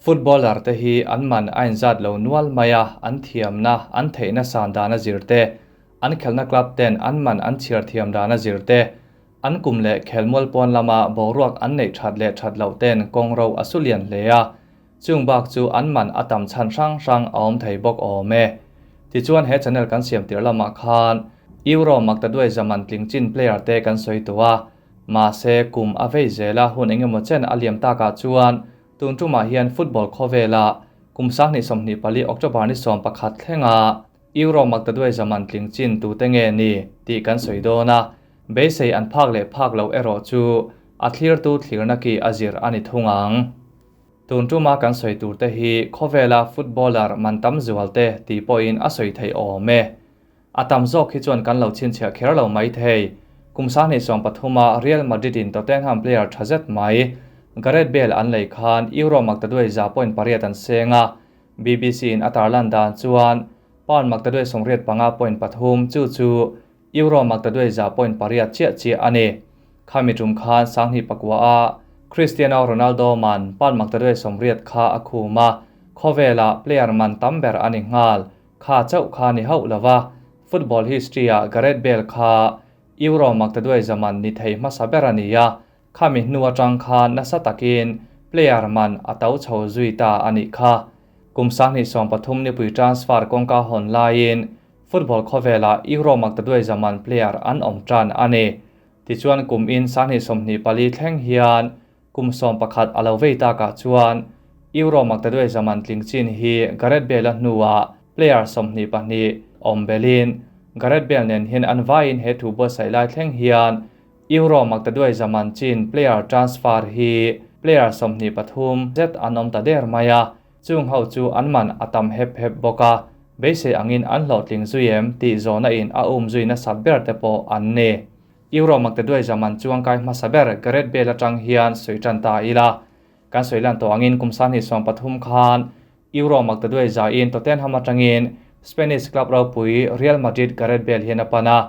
Footballer te hi an man a inzat lo nual mai a, an thiamna, an theihna san dan a zir te, an khelhna club ten an man an chhiar thiam dan a zir te, an kum leh khelmual pawn lama boruak an neih that leh that loh ten kawng ro a su lian hle a, chung bak chu an man a tam chhan hrang hrang a awm thei bawk awm e. Tichuan he channel kan siam tirh lamah khan Euro maktaduai zaman tling chin player te kan sawi tawh a, mahse kum a vei zel a hun engemaw chen a liam takah chuan Tun tumah hian football khawvela kum 2024 October ni 11 thlenga Euro maktaduai zaman tling chin tute nge ni tih kan sawi dawn a, beisei an phak leh phak loh erawh chu a thlirtu thlirna ki a zir a ni thung ang. Tun tuma kan sawi turte hi khawvela footballer man tam zualte tih pawhin a sawi theih awm e. A tam zawk hi chuan kan lo chhinchhiah kher lo mai thei. Kum 2030 a Real Madrid in Tottenham player tha zet mai Gareth Bale an lei khan Euro maktaduai 100.8 an seng a, BBC in a tarlan dan chuan pound maktaduai 85.3 chu chu Euro maktaduai 100.8 chiah chiah a ni. Khami tum khan 2009 a Cristiano Ronaldo man pound maktaduai 80 kha a khum a, khawvela player man tam ber a ni nghal. Kha chauh kha ni hauh lova, football history ah Gareth Bale kha Euro maktaduai zaman ni thei hmasa ber a ni a, khami hnu atang khan nasa takin player man a to chho zui ta a nih kha. Kum 2023 nipui transfer kawngka hawn laiin football khawvela Euro maktaduai zaman player an awm tan a ni. Tichuan kum in 2024 thleng hian kum 11 a lo vei takah chuan Euro maktaduai zaman tling chin hi Gareth Bale a hnuah player 22 awm belin Gareth Bale nen hian an vaiin he thu buatsaih lai thleng hian Euro maktaduai zaman chin player transfer hi player 23 zet an awm ta der mai a, chung ho chu an man a tam hep hep bawk a, beisei angin an hlawhtling zui em tih zawhna in a um zui nasat ber te pawh an ni. Euro maktaduai zaman chuang kai hmasa ber Gareth Bale atang hian sawi tan ta ila. Kan sawi lan tawh angin kum 2023 khan Euro maktaduai za in Tottenham atangin Spanish club ropui Real Madrid Gareth Bale hian a pan a.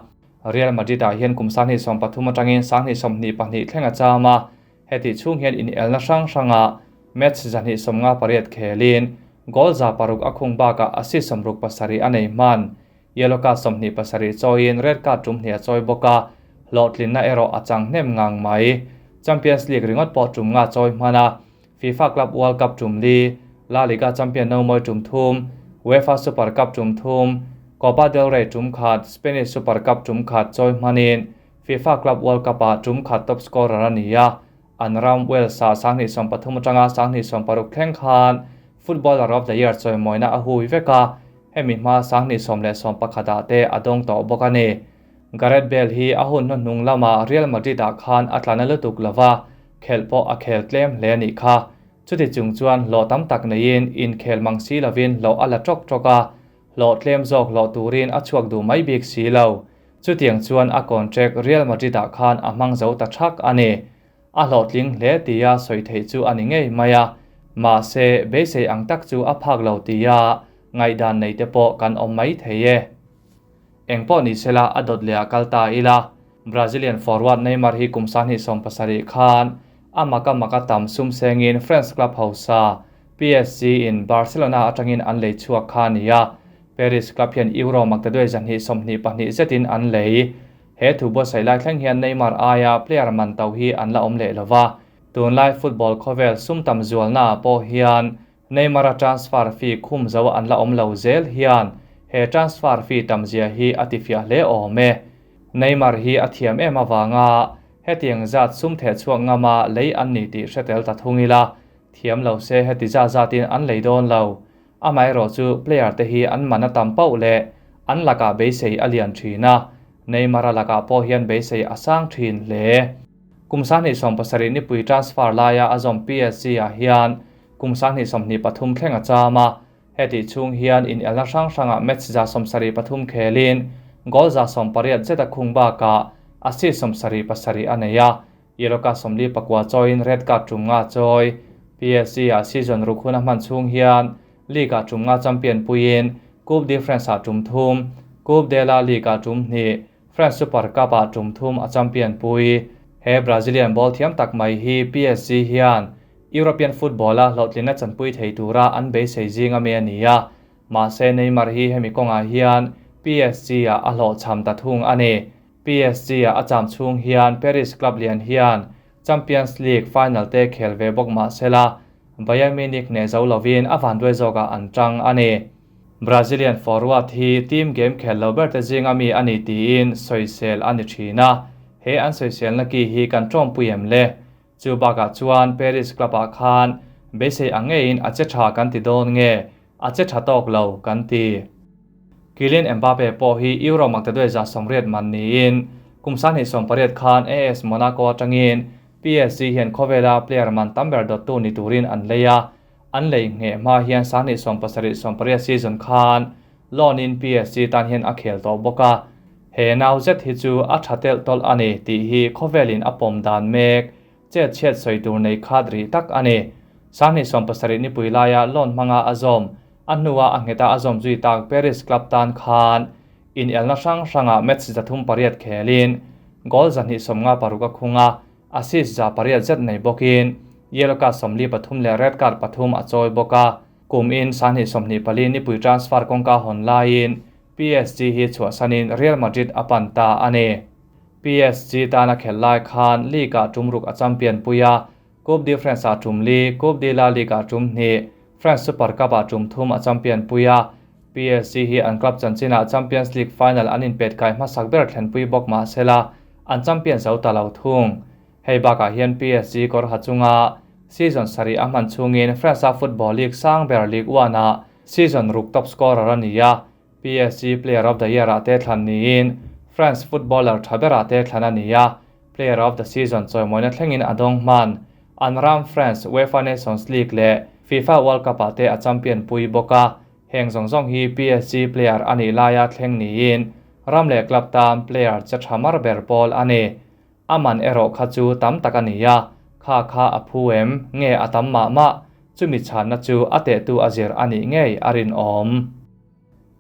Real Madrid ah hian kum 2023 atangin 2022 thleng a cham a, heti chhung hian in elna hrang hranga match 258 khelin goal 6 a khung bakah assist 67 a nei hman. Yellow card 27 chawiin red card tum hnih a chawi bawk a, hlawhtlinna erawh a chang hnem ngang mai. Champions League ringawt pawh tum nga chawi hman a, FIFA Club World Cup tum li, La Liga champion no moi tum thum, UEFA Super Cup tum thum, Copa del Rey tum khat, Spanish Super Cup tum khat chawi hmanin FIFA Club World Cup ah tum khat top scorer a ni a, an ram Wales ah 2023 atanga 2026 thleng khan Footballer of the Year chawi mawina a hui vek a, hemi hma 2011 ah te a dawng tawh bawk a ni. Gareth Bale hi a hun hnuhnung lama Real Madrid ah khan a tlana lutuk lova, khel pawh a khel tlem hle a nih kha. Chuti chung chuan hlawh tam tak neiin in khel mang si lovin hlawh a la ṭawk ṭawk a, hlawh tlem zawk hlawh turin a chhuak duh mai bik si lo. Chutiang chuan a contract Real Madrid ah khan a hmang zo ta ṭhak a ni. A hlawhtling hle tia sawi theih chu a ni ngei mai a, mahse beisei ang tak chu a phak lo tia ngaihdan nei te pawh kan awm mai thei e. Engpawh ni sela a dawt leh a kal ta ila. Brazilian forward Neymar hi kum 2017 khan a maka maka tam sum sengin French club hausa PSG in Barcelona atangin an lei chhuak kha ni a, Paris club hian Euro maktaduai 222 zetin an lei. He thu buatsaih lai thleng hian Neymar aia player man to hi an la awm leh lova, tunlai football khawvel sum tam zualna pawh hian Neymar a transfer fee khum zo an la awm lo zel hian he transfer fee tam zia hi a ti fiah hle awm e. Neymar hi a thiam em awanga hetiang zat sum the chhuak ngama lei an ni tih hretel ta thung ila, thiam lo se heti za zatin an lei dawn lo. Amaherawh chu player te hi an man a tam pauh leh an lakah beisei a lian thin a, Neymar a lakah pawh hian beisei a sang thin hle. Kum 2017 nipui transfer laia a zawm PSG ah hian kum 2023 thleng a cham a, heti chung hian in elna hrang hranga match 73 khelin goal 18 zet a khung bakah assist 77 a nei a, yellow card 49 chawiin red card tum nga chawi. PSG ah season ruk hun a hman chung hian League ah tum nga champion puiin Coupe de France ah tum thum, Coupe de la Ligue ah tum hnih, France Super Cup ah tum thum a champion pui. He Brazilian ball thiam tak mai hi PSG hian European football-a hlawhtlinna chanpui thei tura an beisei zing ami a ni a, mahse Neymar hi hemi kawngah hian PSG-ah a hlawhchham ta thung a ni. PSG-ah a cham chhung hian Paris club lian hian Champions League final te khel ve bawk mah sela, Bayern Munich hneh zo lovin a vanduai zawkah an tang a ni. Brazilian forward hi team game khel lo ber te zinga mi a ni tiin sawisel a ni thin a, he an sawiselna ki hi kan tawmpui em le? Chu bakah chuan Paris club ah khan beisei ang ngeiin a che tha kan ti dawn nge a che tha tawk lo kan ti. Kylian Mbappe pawh hi Euro maktaduai 180 man niin kum 2018 khan AS Monaco atangin PSG hian khawvela player man tam ber dawttu ni turin an lei a, an lei ngheh hma hian 2017 18 season khan loan in PSG tan hian a khel tawh bawk a. He nau zet hi chu a tha telh tawlh a ni tih hi khawvelin a pawm dan mek chet chhiat sawi tur nei khat rih tak a ni. 2017 nipui laia loan hmanga a zawm, a hnua a ngheta a zawm zui tak Paris club tan khan inelna hrang hrangah match 308 khelin goal 256 a khung a, assist 800 zet nei bawkin yellow card 43 leh red card 3 a chawi bawk a. Kum in 2024 nipui transfer kawngka hawn laiin PSG hi chhuahsanin Real Madrid a pan ta a ni. PSG tana khel lai khan league ah tumruk a champion puia, Coupe de France ah tum li, Coupe de la Ligue ah tum hnih, France Super Cup ah tum thum a champion puia. PSG hi an club chanchinah Champions League final an inpet kai hmasak ber thlenpui bawk mah sela an champion zo ta lo thung. Hei bakah hian PSG kawr ha chunga season sarih a hman chungin France a Football League sang ber Ligue 1 ah season ruk top scorer a ni a, PSG Player of the Year ah te thlan niin France footballer tha berah te thlan a ni a, Player of the Season chawimawina thlengin a dawng hman. An ram France UEFA Nations League leh FIFA World Cup ah te a champion pui bawk a, heng zawng zawng hi PSG player a nih laia thleng niin ram leh club tan player che tha mar ber pawl a ni. A man erawh kha chu tam tak a ni a, kha kha a phu em nge a tam mah mah, chumi chhanna chu a tehtu a zir a nih ngei a rinawm.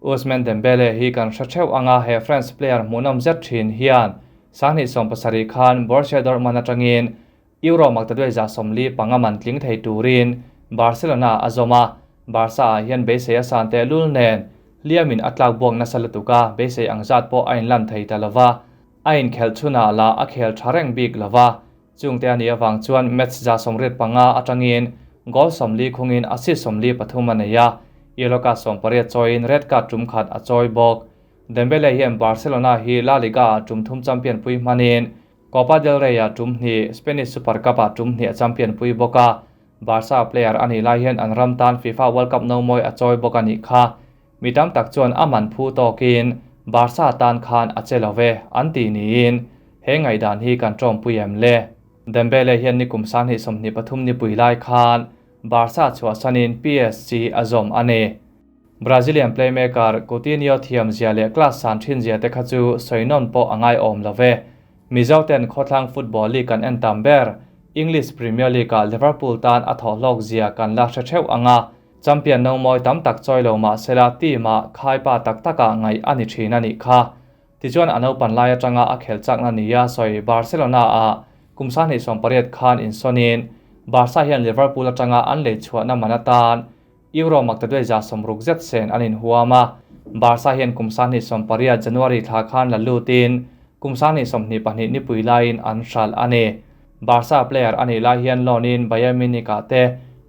Ousmane Dembele hi kan hre theuh anga he France player hmuhnawm zet thin hian 2017 khan Borussia Dortmund atangin Euro maktaduai 75 man tling thei turin Barcelona a zawm a, Barca ah hian beisei a san teh lul nen hliamin a tlak buak nasa lutuk a, beisei ang zat pawh a inlan thei ta lova, a inkhelh chhunah lah a khel tha reng bik lova. Chungte a nih avang chuan match 75 atangin goal 40 khungin assist 43 a nei a, yellow card 18 chawiin red card tum khat a chawi bawk. Dembele hian Barcelona hi La Liga ah tum thum champion pui hmanin Copa del Rey ah tum hnih, Spanish Super Cup ah tum hnih a champion pui bawk a. Barca player a nih lai hian an ram tan FIFA World Cup no mawi a chawi bawk a nih kha. Mi tam tak chuan a man phu tawkin Barca tan khan a che lo ve an ti niin he ngaihdan hi kan tawmpui em le. Dembele hian nikum 2023 nipui lai khan Barca chhuahsanin PSG a zawm a ni. Brazilian playmaker Coutinho thiam zia leh class san thin zia te kha chu sawinon pawh a ngai awm lo ve. Mizo ten khawthlang football league kan en tam ber, English Premier League ah Liverpool tan a thawh hlawk zia kan la hre theuh anga, champion no mawi tam tak chawi lo mah sela team ah khaipa tak takah ngaih a ni thin a nih kha. Tichuan a naupan lai atanga a khel chakna nia sawi Barcelona ah kum 2018 khan insawnin Barca hian Liverpool atanga an lei chhuahna man atan Euro maktaduai 60 zet sen an inhuam a, Barca hian kum 2018 January thla khan la lutin kum 2022 nipui laiin an hral a ni. Barca player a nih lai hian loan in Bayern Munich ah te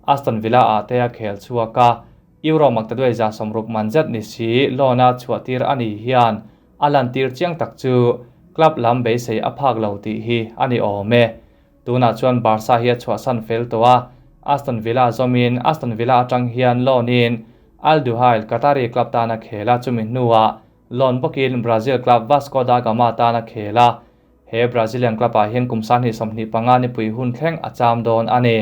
Aston Villa ah te a khel chhuak a, Euro maktaduai 60 man zet ni si loan a chhuahtir a nih hian a lantir chiang tak chu club lam beisei a phak lo tih hi a ni awm e. Tunah chuan Barca hi a chhuahsan fel tawh a, Aston Villa zawmin Aston Villa atang hian loan in Al Duhail Qatari club tan a khel a, chumi hnuah loan bawkin Brazil club Vasco da Gama tan a khel a. He Brazilian club ah hian kum 2025 nipui hun thleng a cham dawn a ni.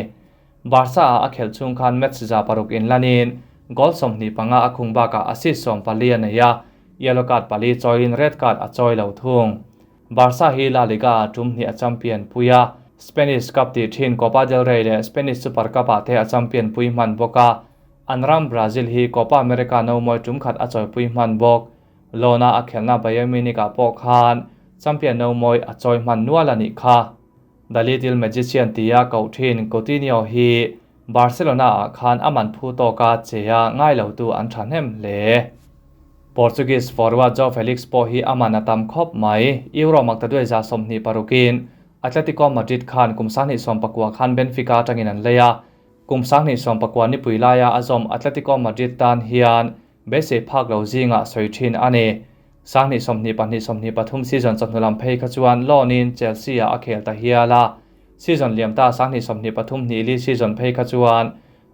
Barca ah a khel chung khan match 6 inlanin goal 25 a khung bakah assist 14 a nei a, yellow card 4 chawiin red card a chawi lo thung. Barca hi La Liga ah tum hnih a champion pui a, Spanish Cup ti thin Copa del Rey leh Spanish Super Cup ah te a champion pui hman bawk a, an ram Brazil hi Copa America no mawi tum khat a chawi pui hman bawk. Loan a a khelna Bayern Munich ah pawh khan champion no mawi a chawi hman nual a nih kha. The Little Magician tia koh thin Coutinho hi. Barcelona ah khan a man phu tawka che a ngai lo tu an thahnem hle. Portuguese forward Joao Felix pawh hi a man a tam khawp mai. Euro maktaduai 26in Atletico Madrid khan kum 2019 khan Benfica atangin an lei a. Kum 2019 nipui laia a zawm Atletico Madrid tan hian beisei phak lo zinga sawi thin a ni. 2022-23 season chawhnu lam phei kha chuan loan in Chelsea ah a khel ta hial a. Season liam ta 2023-24 season phei kha chuan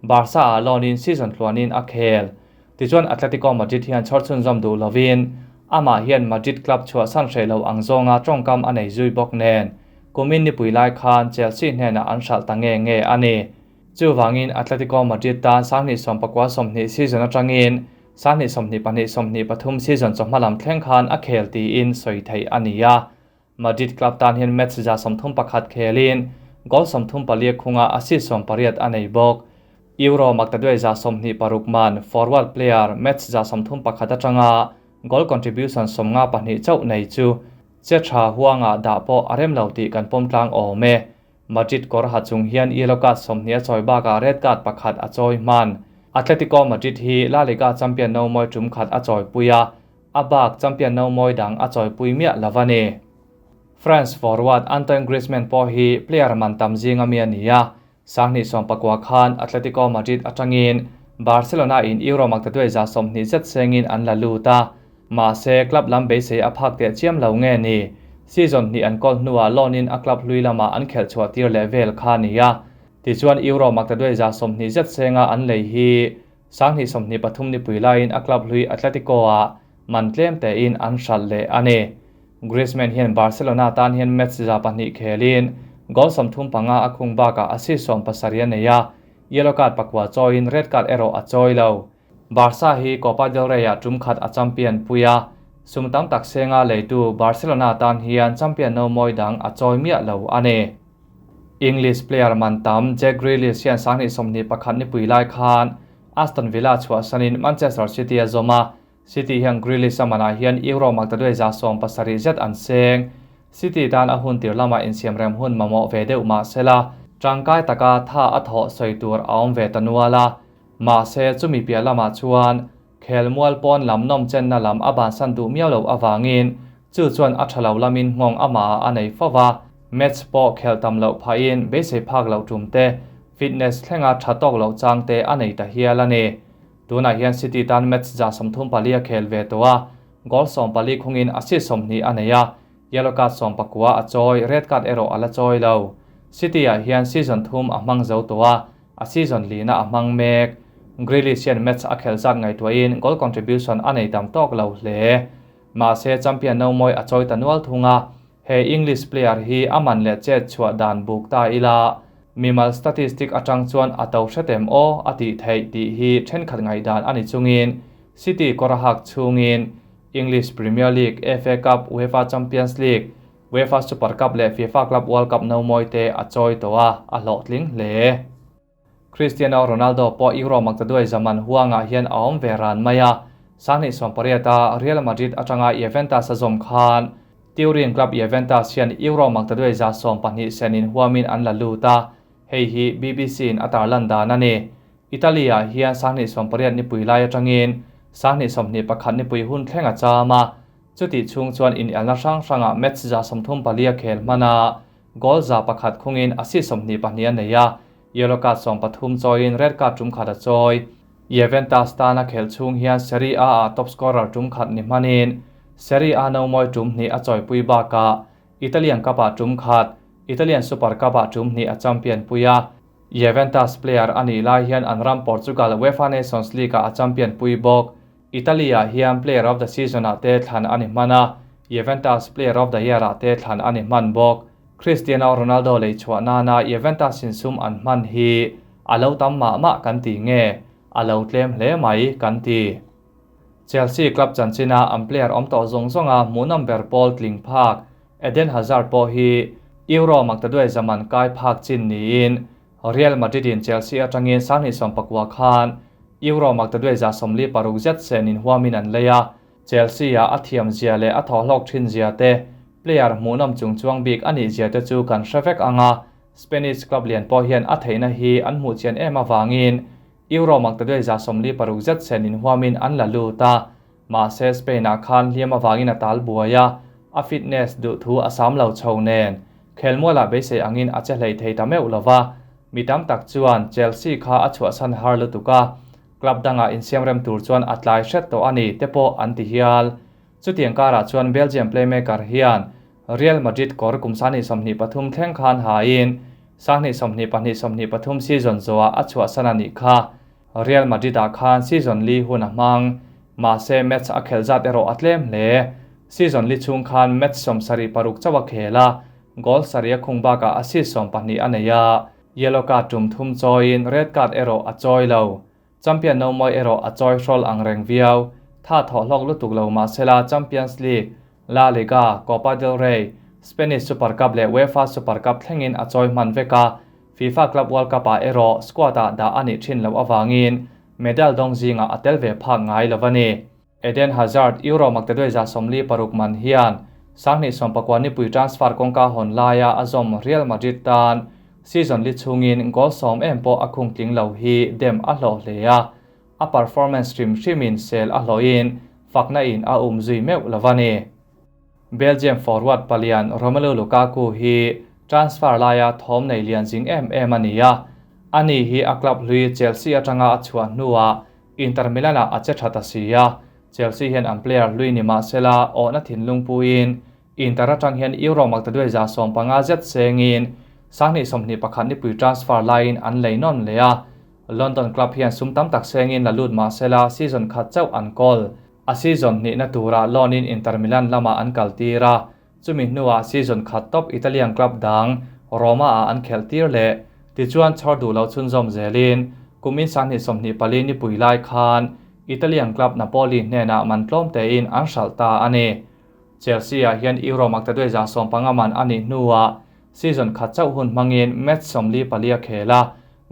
Barca ah loan in season tluanin a khel. Tichuan Atletico Madrid hian chhawr chhunzawm duh lovin amah hian Madrid club chhuahsan hreh lo ang zawnga tawngkam a nei zui bawk nen kumin nipui lai khan Chelsea hnenah an hralh ta nge nge a ni. Chuvangin Atletico Madrid tan 2019-20 season atangin 2022-23 season chawhma lam thleng khan a khel tiin sawi theih a ni a. Madrid club tan hian match 31 khelin goal 34 khunga assist 18 a nei bawk. Euro maktaduai 26 man forward player match 31 atanga goal contribution 52 chauh nei chu che tha huanga dah pawh a rem lo tih kan pawm tlang awm e. Madrid kawr ha chung hian yellow card 20 a chawi bakah red card pakhat a chawi hman. Atletico Madrid hi La Liga champion no mawi tum khat a chawi pui a, a bak champion no mawi dang a chawi pui miah lo a ni. France forward Antoine Griezmann pawh hi player man tam zinga mi a ni a. 2019 khan Atletico Madrid atangin Barcelona in Euro maktaduai 20 zet sengin an la lut a. Mahse club lam beisei a phak teh chiam lo nge ni. Season hnih an kawl hnuah loan in a club hlui lama an khelh chhuah tir leh vel kha ni a. Tichuan Euro maktaduai 20 zet senga an lei hi 2023 nipui laiin a club hlui Atletico ah man tlem te in an hralh leh a ni. Griezmann hian Barcelona tan hian match 2 khelin goal 35 a khung bakah assist 17 a nei a. Yellow card pakua chawiin red card erawh a chawi lo. Barca hi Copa del Rey ah tum khat a champion puia. Sum tam tak senga leitu Barcelona tan hian champion no mawi dang a chawi miah lo a ni. English player man tam Jack Grealish hian 2021 nipui lai khan Aston Villa chhuahsanin Manchester City a zawm a. City hian Grealish a manah hian Euro maktaduai 70 zet an seng. City tan a hun tir lama insiam rem hun mamawh ve deuh mahsela tangkai taka tha a thawh sawi tur a awm ve ta nual a. Mahse chumi piah lamah chuan khelmual pawn lam nawm chenna lam a bansan duh miau lo awangin chu chuan a tha lo lamin nghawng amah a nei fova. Match pawh khel tam loh phahin beisei phak lo tum te fitness thlenga tha tawk lo chang te a nei ta hial a ni. Tunah hian City tan match 34 a khel ve tawh a, goal 14 khungin assist 20 a nei a, yellow card 19 a chawi, red card erawh a la chawi lo. City ah hian season thum a hmang zo tawh a, a season lina a hmang mek. Grealish hian match a khel zat ngaihtuahin goal contribution a nei tam tawk lo hle. Mahse champion no mawi a chawi ta nual thung a, he English player hi a man leh chet chhuah dan buk ta ila mimal statistic atang chuan a to hretem aw a tih theih tih hi thenkhat ngaihdan ani chungin City kawrahak chungin English Premier League, FA Cup, UEFA Champions League, UEFA Super Cup leh FIFA Club World Cup no mawi te a chawi tawh a, a hlawhtling hle. Cristiano Ronaldo pawh Euro maktaduai zaman huangah hian a awm ve ran mai a. 2018 a Real Madrid atanga Juventus a zawm khan Turin club Juventus hian Euro maktaduai 12 senin huamin an la lut a. Hei hi BBC in a tarlan dan a ni. Italy ah hian 2018 nipui lai atangin 2021 nipui hun thleng a cham a. Chuti chung chuan in elna hrang hranga match 34 a khel hmana goal 1 khungin assist 22 a nei a. Yellow card 13 chawiin red card tum khat a chawi. Juventus tana khel chung hian Serie A a top scorer tum khat ni hmanin Serie A no mawi tum hnih a chawi pui bakah Italian Cup ah tum khat, Italian Super Cup ah tum hnih a champion pui a. Juventus player ani lai hian an ram Portugal UEFA Nations League ah a champion pui bawk. Italy ah hian player of the season ah te thlan ani hman a, Juventus player of the year ah te thlan ani hman bawk. Cristiano Ronaldo lei chhuah nana Juventus in sum an hman hi a lo tam mah mah kan ti nge, a lo tlem hle mai kan ti. Chelsea club chanchina an player awm tawh zawng zawnga hmuh number pawl tling phak Eden Hazard pawh hi Euro maktaduai zaman kai phak chin niin Real Madrid in Chelsea atangin 2019 khan Euro maktaduai 46 zet senin huamin an lei a. Chelsea a a thiam zia leh a thawhlawk thin zia te player hmuh nawm chung chuang bik ani zia te chu kan hrevek anga. Spanish club lian pawh hian a theihna hi an hmuh chian em avangin Euro maktaduai 46 zet sen inhuamin an la lut a. Mahse Spain-ah khan hliam avangin a tal buai a, a fitness duh thu a sam lo chho nen khelmualah beisei angin a che hlei thei ta meuh lo va. Mi tam tak chuan Chelsea kha a chhuahsan har lutuk a, club dangah insiamrem tur chuan a tlai hret tawh a ni te pawh an ti hial. Chutiang karah chuan Belgium playmaker hian Real Madrid kawr kum 2023 thleng khan hain 2022-23 season zawhah a chhuahsan a nih kha. Real Madrid-ah khan season li hun a hmang, mahse match a khelh zat erawh a tlem hle. Season li chhung khan match 76 chauh a khel a, goal sarih a khung bakah assist 12 a nei a. Yellow card tum thum chawiin red card erawh a chawi lo. Champion no mawi erawh a chawi hrawl ang reng viau. Tha thawh hlawk lutuk lo mahsela Champions League, La Liga, Copa del Rey, Spanish Super Cup leh UEFA Super Cup thlengin a chawi hman vek a, FIFA Club World Cup-ah erawh squad-ah dah a nih thin loh avangin medal dawng zingah a tel ve phak ngai lo a ni. Eden Hazard, Euro maktaduai 46 man hian 2019 nipui transfer kawngka hawn laia a zawm Real Madrid tan season li chhungin goal 10 em pawh a khung tling lo hi dem a hlawh hle a, a performance hrim hrimin sel a hlawhin fakna in a um zui meuh lo a ni. Belgium forward palian Romelu Lukaku hi transfer laia thawm nei lian zing em em a ni a, ani hi a club hlui Chelsea atanga a chhuah hnuah Inter Milan-ah a che tha ta si a, Chelsea hian an player hlui ni mahsela awhna thinlung puiin Inter atang hian Euro maktaduai 15 zet sengin 2021 nipui transfer laiin an lei nawn leh a. London club hian sum tam tak sengin la lut mahsela season khat chauh an kawl. A season hnihna turah loan-in Inter Milan lamah an kaltir a, chumi hnuah season khat top Italian club dang Roma-ah an khelh tir leh. Tichuan chhawr duh lo chhunzawm zelin kumin 2024 nipui lai khan Italian club Napoli hnenah man tlawm tein an hralh ta a ni. Chelsea-ah hian Euro maktaduai 15 man a nih hnuah season khat chauh hun hmangin match 44 a khel a,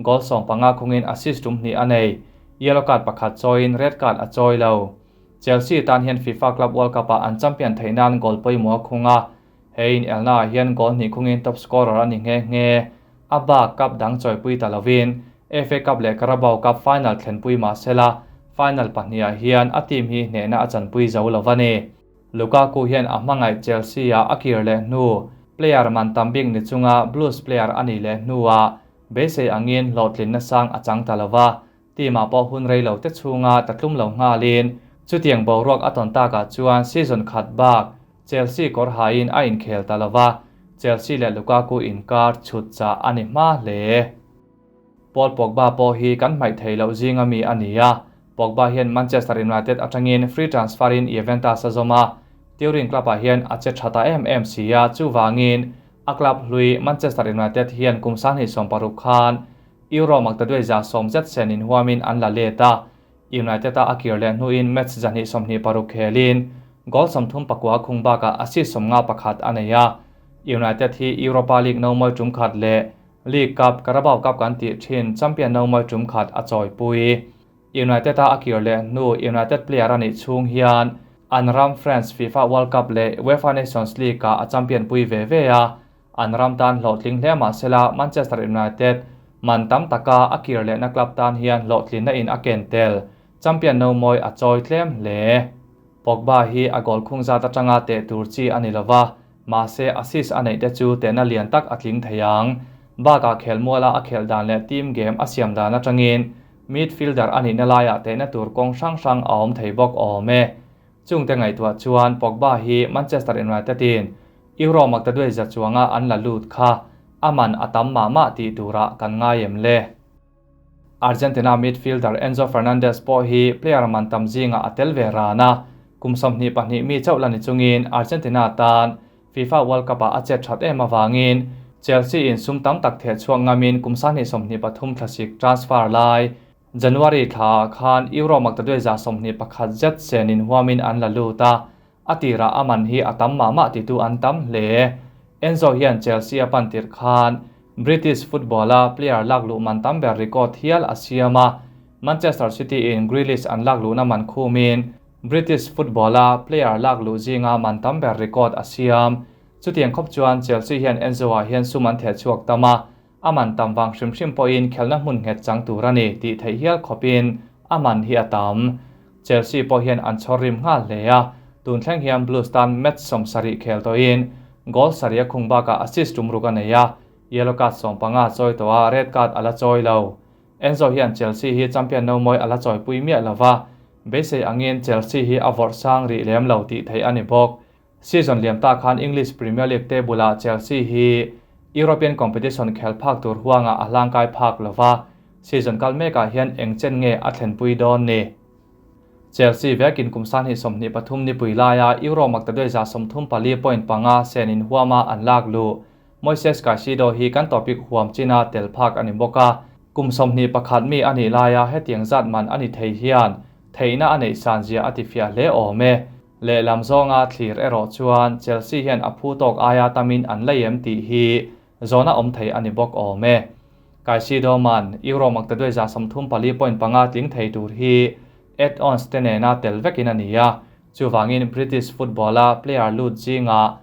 goal 15 khungin assist tum hnih a nei. Yellow card pakhat chawiin red card a chawi lo. Chelsea tan hian FIFA Club World Cup-ah an champion theih nan goal pawimawh a khung a, hei in elnaah hian goal hnih khungin top scorer a ni nghe nghe. A bak cup dang chawipui ta lovin FA Cup leh Carabao Cup final thlenpui mahsela final pahnihah hian a team hi hnehna a chanpui zo lo a ni. Lukaku hian a hmangaih Chelsea-ah a kir leh hnu, player man tam bik ni chunga Blues player a nih leh hnuah beisei angin hlawhtlinna sang a chang ta lo va, team-ah pawh hun rei lo te chhunga tatlum lo nghalin chutiang boruak a tawn takah chuan season khat bak Chelsea kawr hain a inkhel ta lo va, Chelsea leh Lukaku inkar chhut chah a ni hma hle. Paul Pogba pawh hi kan hmaih thei loh zinga mi a ni a, Pogba hian Manchester United atangin free transfer-in Juventus a zawm a, Turin club-ah hian a che tha ta em em si a, chuvangin a club hlui Manchester United hian kum 2016 khan Euro maktaduai 100 zet sen inhuamin an la let a, United-a a kir leh hnuin match 226 khelin goal 39 khung bakah assist 51 a nei a. United hi Europa League no mawi tum khat leh League Cup, Carabao Cup kan tih thin champion no mawi tum khat a chawipui. United-a a kir leh hnu United player a nih chhung hian an ram France FIFA World Cup leh UEFA Nations League-ah a champion pui ve ve a, an ram tan hlawhtling hle mahsela Manchester United man tam taka a kir lehna club tan hian hlawhtlinna in a ken tel champion no mawi a chawi tlem hle. Pogba hi a goal khung zat atanga teh tur chi a ni lova, mahse assist a neih te chu tehna lian tak a tling thei ang. Bakah khelmuala a khelh dan leh team game a siam dan atangin midfielder a nihna laiah tehna tur kawng hrang hrang a awm thei bawk awm e. Chungte ngaihtuah chuan Pogba hi Manchester United-in Euro maktaduai za chuanga an la lut kha a man a tam mah mah tih turah kan ngai em le. Argentina midfielder Enzo Fernandez pawh hi player man tam zingah a tel ve ran a, kum 22 mi chauh la ni chungin Argentina tan FIFA World Cup-ah a chet that em avangin Chelsea-in sum tam tak theh chhuak ngamin kum 2023 thlasik transfer lai January thlaah khan Euro maktaduai 21 zet senin huamin an la lut a, a tirah a man hi a tam mah mah titu an tam hle. Enzo hian Chelsea a pan tir khan British football-a player lak luh man tam ber record hial a siam a, Manchester City-in Grealish an lak luhna man khumin British football-a player lak luh zinga man tam ber record a siam. Chutiang khawp chuan Chelsea hian Enzo-ah hian sum an theh chhuak tam a. A man tam vang hrim hrim pawhin khelna hmun nghet chang tur a ni tih theih hial khawpin a man hi a tam. Chelsea pawh hian an chhawr rim nghal hle a, tun thleng hian Blues tan match 70 khel tawhin goal sarih a khung bakah assist tum ruk a nei a, yellow card 15 a chawi tawh a, red card a la chawi lo. Enzo hian Chelsea hi champion no mawi a la chawipui miah lova, beisei angin Chelsea hi a vawrh sang rih lem lo tih theih a ni bawk. Season liam ta khan English Premier League table ah Chelsea hi European competition khel phak tur huangah a hlangkai phak lova, season kal mekah hian eng chen nge a thlenpui dawn ni. Chelsea vekin kum 2023 nipui laia Euro maktaduai 134.5 sen in huama an lak lu. Moises Caicedo hi kan topic huam china tel phak ani bawk a, kum 21 mi ani laia hetiang zat man ani thei hian theihna a neih san zia a ti fiah hle awm e. Lehlam zawnga thlir erawh chuan Chelsea hian a phu tawk aia tamin an leiem tih hi zawna awm thei ani bawk awm e. Caicedo man Euro maktaduai 34.5 tling thei tur hi add-ons te nena tel vekin ani a, chuwangin British football-a player lut zinga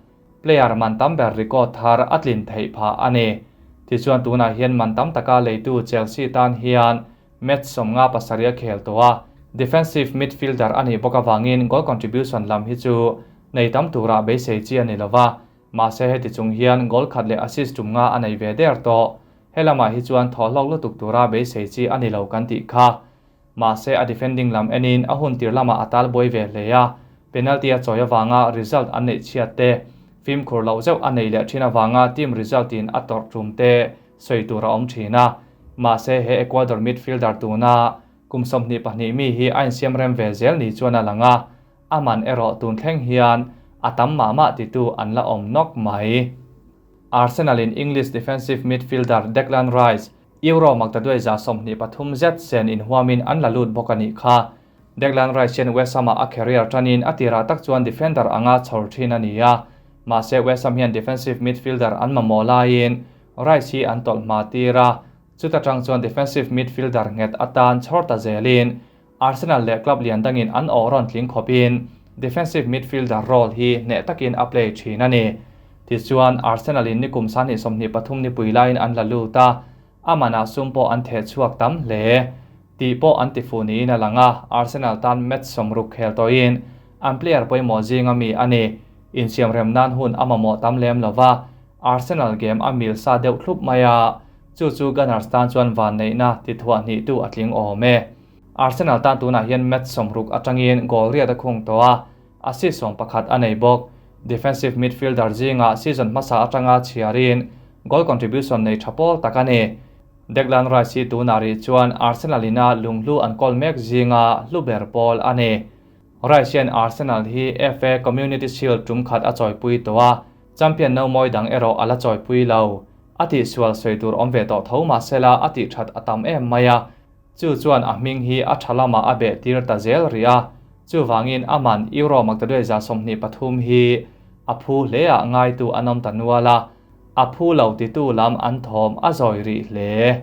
player man tam ber record thar a tlin theih pha ani. Tichuan tunah hian man tam taka leitu Chelsea tan hian match 57 a khel tawh a, defensive midfielder ani bawk awangin goal contribution lam hi chu nei tam tura beisei chi ani lova, mahse heti chung hian goal khat leh assist tum nga a nei ve der tawh. Helama hi chuan thawhlawk lutuk tura beisei chi ani lo kan tih kha. Mahse a defending lam enin a hun tir lama a tal buai ve hle a, penalty a chawi awanga result an neih chhiat te, fimkhur loh zeuh a nei leh thin awanga team result in a tawrh tum te sawi tur a awm thin a. Mahse he Ecuador midfielder tuna kum 22 mi hi a insiam rem ve zel ni chuan a lang a, a man erawh tun thleng hian a tam mah mah titu an la awm nawk mai. Arsenal in English defensive midfielder Declan Rice Euro maktaduai 23 zet sen in huamin an la lut bawk ani kha. Declan Rice hian West Ham-a a career tanin a tira tak chuan defender anga chhawr thin ani a, mahse West Ham hian defensive midfielder an mamawh laiin Rice hi an tawlh hma tir a, chuta tang chuan defensive midfielder nghet atan chhawr ta zelin Arsenal leh club lian dangin an awh rawn tling khawpin defensive midfielder role hi hneh takin a play thin ani. Tichuan Arsenal in nikum 2023 ni pui laiin an la lut a, a manah sum pawh an theh chhuak tam hle. Tih pawh an tifu niin a lang a, Arsenal tan match 60 khel tawhin an player pawimawh zinga mi ani. Insiam rem nan hun a mamawh tam lem lova, Arsenal game a mil sa deuh thlup mai a, chu chu Gunners tan chuan van neihna ti thuah hnih tu a tling awm e. Arsenal tan tunah hian match 60 atangin goal riat a khung tawh a, assist 11 a nei bawk. Defensive midfielder zinga season hmasa atanga chhiarin goal contribution nei tha pawl tak ani. Declan Rice hi tunah rih chuan Arsenal ina lunghlu an kawl mek zinga hluber pawl ani. Rice hian Arsenal hi FA Community Shield tum khat a chawipui tawh a, champion no mawi dang erawh a la chawipui lo. A tih sual sawi tur awm ve tawh tho mahsela a tih that a tam em mai a, chu chuan a hming hi a tha lama a beh tir ta zel ri a, chuwangin a man Euro maktaduai 23 hi a phu hle a ngai tu an awm ta nual a, a phu lo ti tu lam an thawm a zawi rih hle.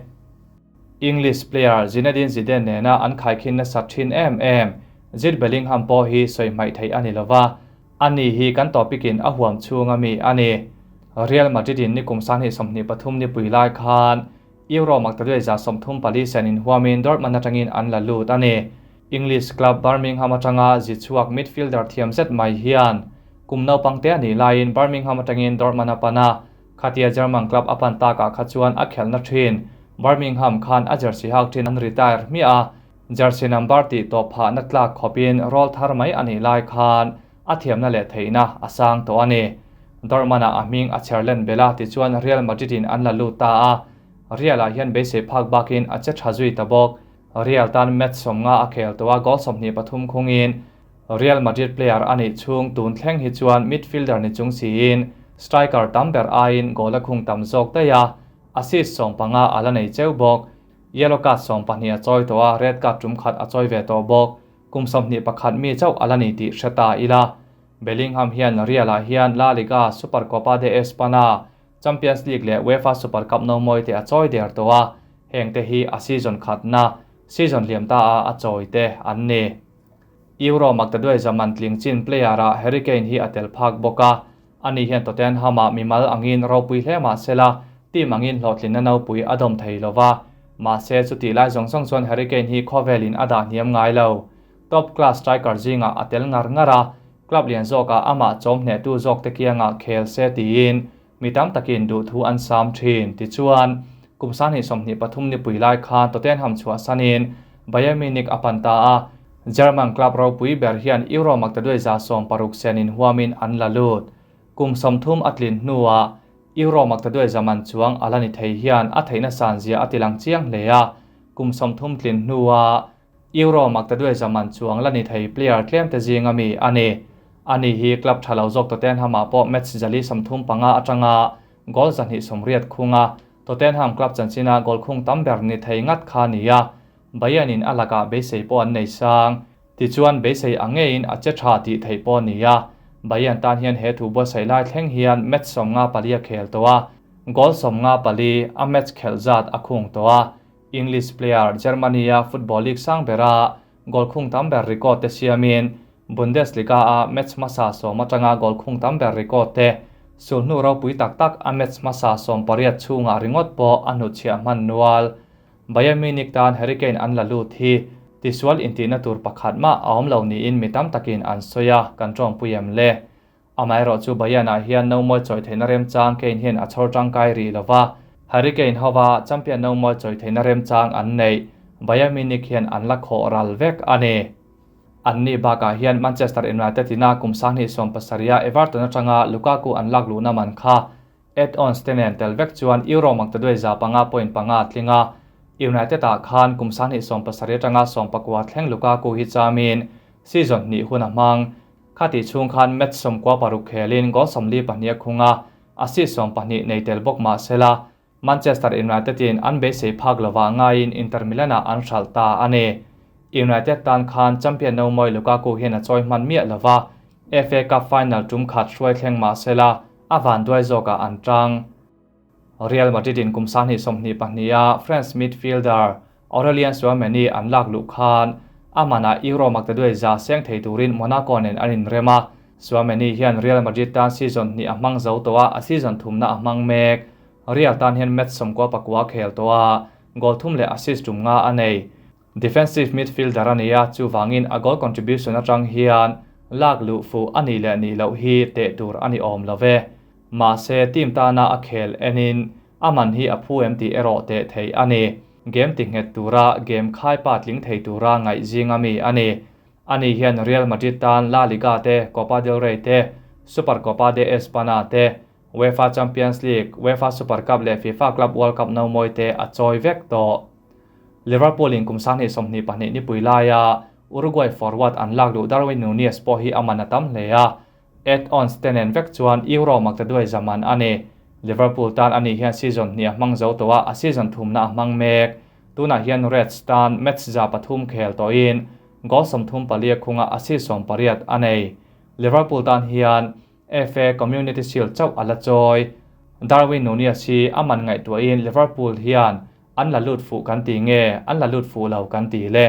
English player Zinedine Zidane nena an khaikhin na sat thin em em. Jude Bellingham pawh hi sawi hmaih theih ani lova, ani hi kan topic in a huam chhunga mi ani. Real Madrid in nikum 2023 ni pui lai khan Euro maktaduai 34 sen in huamin Dortmund atangin an la lut ani. English club Birmingham atanga zichuak midfielder thiam zet mai hian kum naupang te ani laiin Birmingham atangin Dortmund a pana, khatia German club a pan taka kha chuan a khelna thin Birmingham khan a jersey hak thin an retire hmiah a, jersey number tih tawp phah na tlak khawpin roll thar mai ani lai khan a thiamna leh theihna a sang tawh ani. Dortmund-a a hming a cherlen bela tichuan Real Madrid in an la lut ta a, Real ah hian beisei phak bakin a che tha zui ta bawk. Real tan match 50 a khel tawh a, goal 23 khungin Real Madrid player ani chung tun thleng hi chuan midfielder ni chung siin striker tam ber aiin goal a khung tam zawk daih a, assist 15 a la nei cheu bawk. Yellow card 12 a chawi tawh a, red card tum khat a chawi ve tawh bawk. Kum 21 mi chauh a la ni tih hre ta ila. Bellingham hian Real ah hian La Liga, Supercopa de Espana, Champions League leh UEFA Super Cup no mawi te a chawi der tawh a, heng te hi a season khatna season liam ta a a chawi te an ni. Euro maktaduai zaman tling chin player a Harry Kane hi a tel phak bawk a, ani hian Tottenham-a mimal angin ropui hle mahsela Team angin hlawhtlinna nopui a dawm thei lo va, mahse chutih lai zawng zawng chuan Harry Kane hi khawvelin a dah hniam ngai lo. Top class striker zingah a tel ngar ngar a, club lian zawkah amah chawm hnehtu zawkte kiangah khel se tiin mi tam takin duhthu an sam thin. Tichuan, kum 2023 nipui lai khan Tottenham chhuahsanin Bayern Munich a pan ta a, German club ropui ber hian Euro maktaduai 60 senin huamin an la lut. Kum 30 a tlin hnuah Euro maktaduai zaman chuang a la ni thei hian a theihna sanzia a tilang chiang hle a, kum 30 tlin hnuah Euro maktaduai zaman chuang la ni thei player tlem te zinga mi a ni. Ani hi club tha lo zawk Tottenham-ah pawh match 435 atanga goal 280 khunga Tottenham club chanchina goal khung tam ber ni thei ngat kha ni a, Bayern-in a lakah beisei pawh an nei sang. Tichuan beisei ang ngein a che tha tih theih pawh ni a, Bayern tan hian he thu buatsaih lai thleng hian match 54 a khel tawh a, goal 54 a match khelh zat a khung tawh a. English player Germany-a football league sang bera goal khung tam ber record te siamin Bundesliga-a match hmasa 10 atanga goal khung tam ber record te sulhnu ropui tak tak a match hmasa 18 chhungah ringawt pawh a hnutchhiah hman nual. Bayern Munich tan Harry Kane an la lut hi tisual intihna tur pakhat mah a awm lo niin mi tam takin an sawi a, kan tawngpui em le. Amaherawh chu Bayern-ah hian no mawi chawi theihna remchang Kane hian a chhawr tangkai rih lova, Harry Kane hova champion no mawi chawi theihna remchang an neih Bayern Munich hian an la khawh ral vek a ni. An ni bakah hian Manchester United ina kum 2017 Everton atanga Lukaku an lak luhna man kha add-ons te nen tel vek chuan Euro maktaduai 5.5 tlinga United ah khan kum 2017 atanga 19 thleng Lukaku hi chamin season hnih hun a hmang. Khati chhung khan match 96 khelin goal 42 khunga assist 12 nei tel bawk mah sela Manchester United in an beisei phak lova ngaiin Inter Milan-ah an hral ta a ni. United tan khan champion no mawi Lukaku hian a chawi hman miah lova FA Cup final tum khat hruai thleng mah sela a van duai zawkah an tang. Real Madrid in kum 2022 a France midfielder Aurelien Tchouameni an lak luh khan a manah Euro maktaduai za seng thei turin Monaco nen an inrem a. Tchouameni hian Real Madrid tan season hnih a hmang zo tawh a, a season thumna a hmang mek. Real tan hian match 99 khel tawh a, goal thum leh assist tum nga a nei. Defensive midfielder a ni a, chuwangin a goal contribution atang hian lak luh fu a ni leh ni loh hi teh tur a ni awm love. Mahse team tana a khel enin a man hi a phu em tih erawh teh thei a ni. Game ti nghet tura game khai pa tling thei tura ngaih zinga mi a ni. Ani hian Real Madrid tan La Liga te, Copa del Rey te, Super Copa de Espana te, UEFA Champions League, UEFA Super Cup leh FIFA Club World Cup no mawi te a chawi vek tawh. Liverpool in kum 2022 nipui laia Uruguay forward an lak luh Darwin Nunez pawh hi a man a tam hle a, add-ons te nen vek chuan Euro maktaduai zaman a ni. Liverpool tan ani hian season hnih a hmang zo tawh a, a season thumna a hmang mek. Tunah hian Reds tan match 300 khel tawhin goal 34 khunga assist 18 a nei. Liverpool tan hian FA Community Shield chauh a la chawi. Darwin Nunez hi a man ngaihtuahin Liverpool hian an la lut fuh kan ti nge, an la lut fuh lo kan ti le.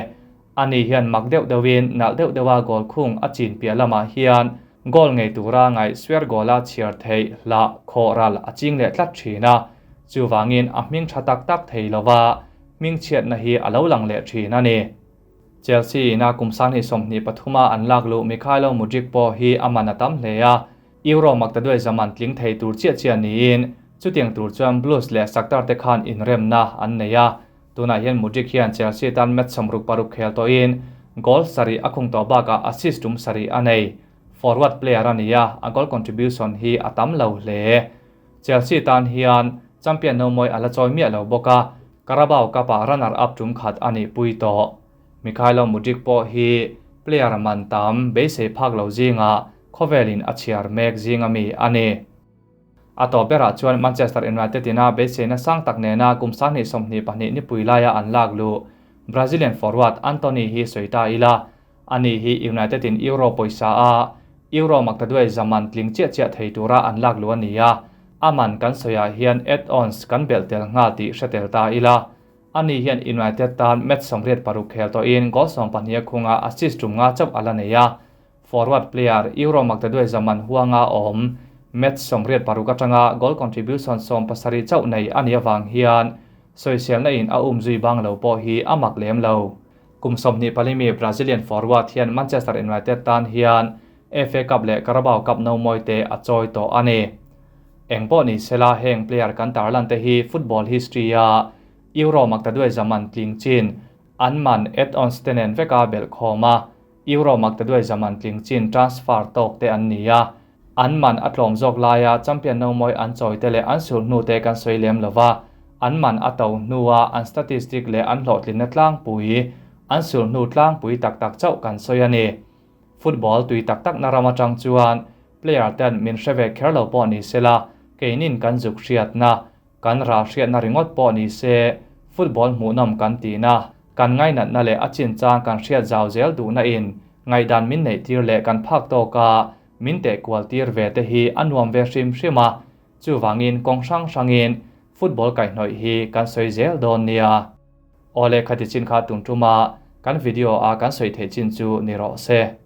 Ani hian mak deuh deuhin nalh deuh deuha goal khung a chin piah lamah hian goal ngei tura ngaih swer goal a chhiar theih hlah khawh ral a ching leh tlat thin a, chuwangin a hming tha tak tak thei lova hming chhiatna hi a lo lang leh thin a ni. Chelsea ina kum 2023 a an lak luh Mykhailo Mudryk pawh hi a man a tam hle a, Euro maktaduai zaman tling thei tur chiah chiah niin chutiang tur chuan Blues leh Shakhtar te khan inremna an nei a. Tunah hian Mudryk hian Chelsea tan match 66 khel tawhin goal 7 a khung tawh bakah assist tum 7 a nei. Forward player a ni a, a goal contribution hi a tam lo hle. Chelsea tan hian champion no mawi a la chawi miah lo bawk a, Carabao Cup-ah runner-up tum khat a nih pui tawh. Mykhailo Mudryk pawh hi player man tam beisei phak lo zinga khawvelin a chhiar mek zinga mi a ni. A tawp berah chuan Manchester United ina beiseina sang tak nena kum 2022 nipui laia an lak luh Brazilian forward Antony hi sawi ta ila. Ani hi United in Euro pawisa a Euro maktaduai zaman tling chiah chiah thei tura an lak luh a ni a, a man kan sawiah hian add-ons kan belh tel nghal tih hre tel ta ila. Ani hian United tan match 86 khel tawhin goal 12 khunga assist tum nga chauh a la nei a. Forward player Euro maktaduai zaman huanga awm Match 86 atanga goal contribution 17 chauh nei a nih avang hian sawiselna in a umzui bang lo pawh hi a mak lem lo. Kum 24 mi Brazilian forward hian Manchester United tan hian FA Cup leh Carabao Cup no mawi te a chawi tawh a ni. Eng pawh ni sela heng player kan tarlan te hi football history a Euro maktaduai zaman tling chin an man add-ons te nen veka belh khawm a Euro maktaduai zaman tling chin transfer tawk te an ni a. An man a tlawm zawk laia champion no mawi an chawi te leh an sul hnu te kan sawi lem lova. An man a to hnua an statistic leh an hlawhtlinna tlangpui an sul hnu tlangpui tak tak chauh kan sawi a ni. Football tui tak tak na ram atang chuan player ten min hreve kher lo pawh ni sela keinin kan zuk hriatna kan ral hriatna ringawt pawh ni se football hmuhnawm kan ti na kan ngainatna leh a chin chang kan hriat zau zel duhna in ngaidan min neih tir leh kan phak tawka min te kual tir ve te hi a nuam ve hrim hrim a chuwangin kawng hrang hrangin football kaihhnawih hi kan sawi zel dawn nia. Awle khati chin kha tum tuma kan video a kan sawi theih chin chu ni rawh se.